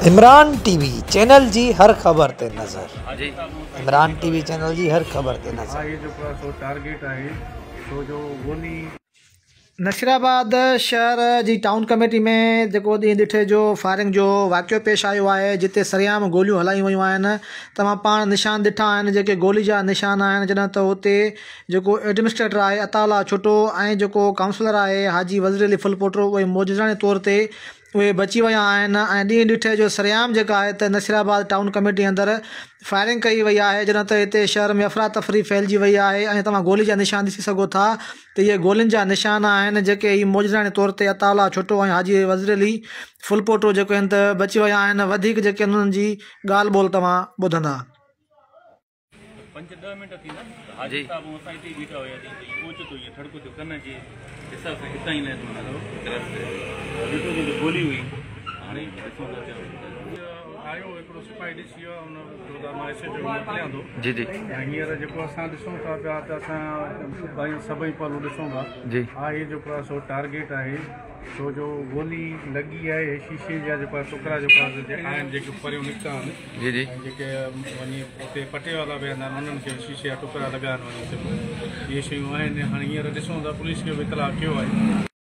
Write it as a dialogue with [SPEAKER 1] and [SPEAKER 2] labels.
[SPEAKER 1] عمران ٽي V channel جي هر خبر تي نظر عمران ٽي وي چينل جي هر خبر تي نظر.
[SPEAKER 2] آهي جيڪو آهي سو ٽارگيٽ آهي ڇو جو گولي.
[SPEAKER 3] نصيرآباد شهر جي ٽائون ڪميٽي ۾ جيڪو ڏينهن ڏٺي جو فائرنگ جو واقعو پيش آيو آهي جتي سرعام گوليون هلايون ويون آهن توهان پاڻ نشان ڏٺا آهن جيڪي گولي جا نشان آهن جڏهن ته اتي جيڪو ايڊمنسٽريٽر آهي عطاء الله ڇٽو ۽ جيڪو ڪائونسلر آهي حاجي وزير علي ڦلپوٽو اهي معجزاڻي طور تي اهي بچي ويا آهن ۽ ڏينهن ڏٺي جو سرعام جيڪا آهي ته نصيرآباد ٽائون ڪميٽي اندر فائرنگ ڪئي وئي آهي جڏهن ته هتي شهر ۾ افراتفري ڦهلجي وئي آهي ۽ توهان گولي جا نشان ڏسي سگهو ٿا ته اهي گولين جا نشان آهن جيڪي هي معجزاڻي طور تي عطاء الله ڇٽو ۽ حاجي وزير علي ڦلپوٽو جيڪو آهن ته بچي ويا آهن وڌيڪ جيڪي انهن جي ڳالهه ٻولهه توهان ٻڌندا.
[SPEAKER 4] پنج ڏهه منٽ ٿيندا ته حاجي صاحب ۽ اسان اتي ئي بيٺا هياسين ته ائين اوچتو ائين ٺڙڪو ٿيو ڪن جي حساب سان هتان ئي لائين معنيٰ ڪراس ڪري ڏٺوسين ته گولي هئي هاڻي ڏسون ٿا ڇا
[SPEAKER 2] آيو هڪڙو سپاهي ڏسي ويو ان چيو ته مان ايس ايچ او کي موڪليان ٿو
[SPEAKER 5] جي جي
[SPEAKER 2] ۽ هينئر جيڪو اسان ڏسون ٿا پيا ته اسان سڀئي پهلو ڏسون ٿا
[SPEAKER 5] جي
[SPEAKER 2] آهي جيڪو آهي سو ٽارگيٽ آهي ڇو جو گولي لڳي آهي شيشي جا جيڪو ٽڪرا جيڪا آهن جيڪي پريون نڪتا آهن
[SPEAKER 5] جي جي
[SPEAKER 2] ۽ جيڪي وڃي اتي پٽيوالا ويهندا آهن انهن کي به شيشي جا ٽڪرا لڳا آهن وڃي اتي اهي شيون آهن هاڻي هينئر ڏسون ٿا پوليس کي به اطلاع ڪيو آهي.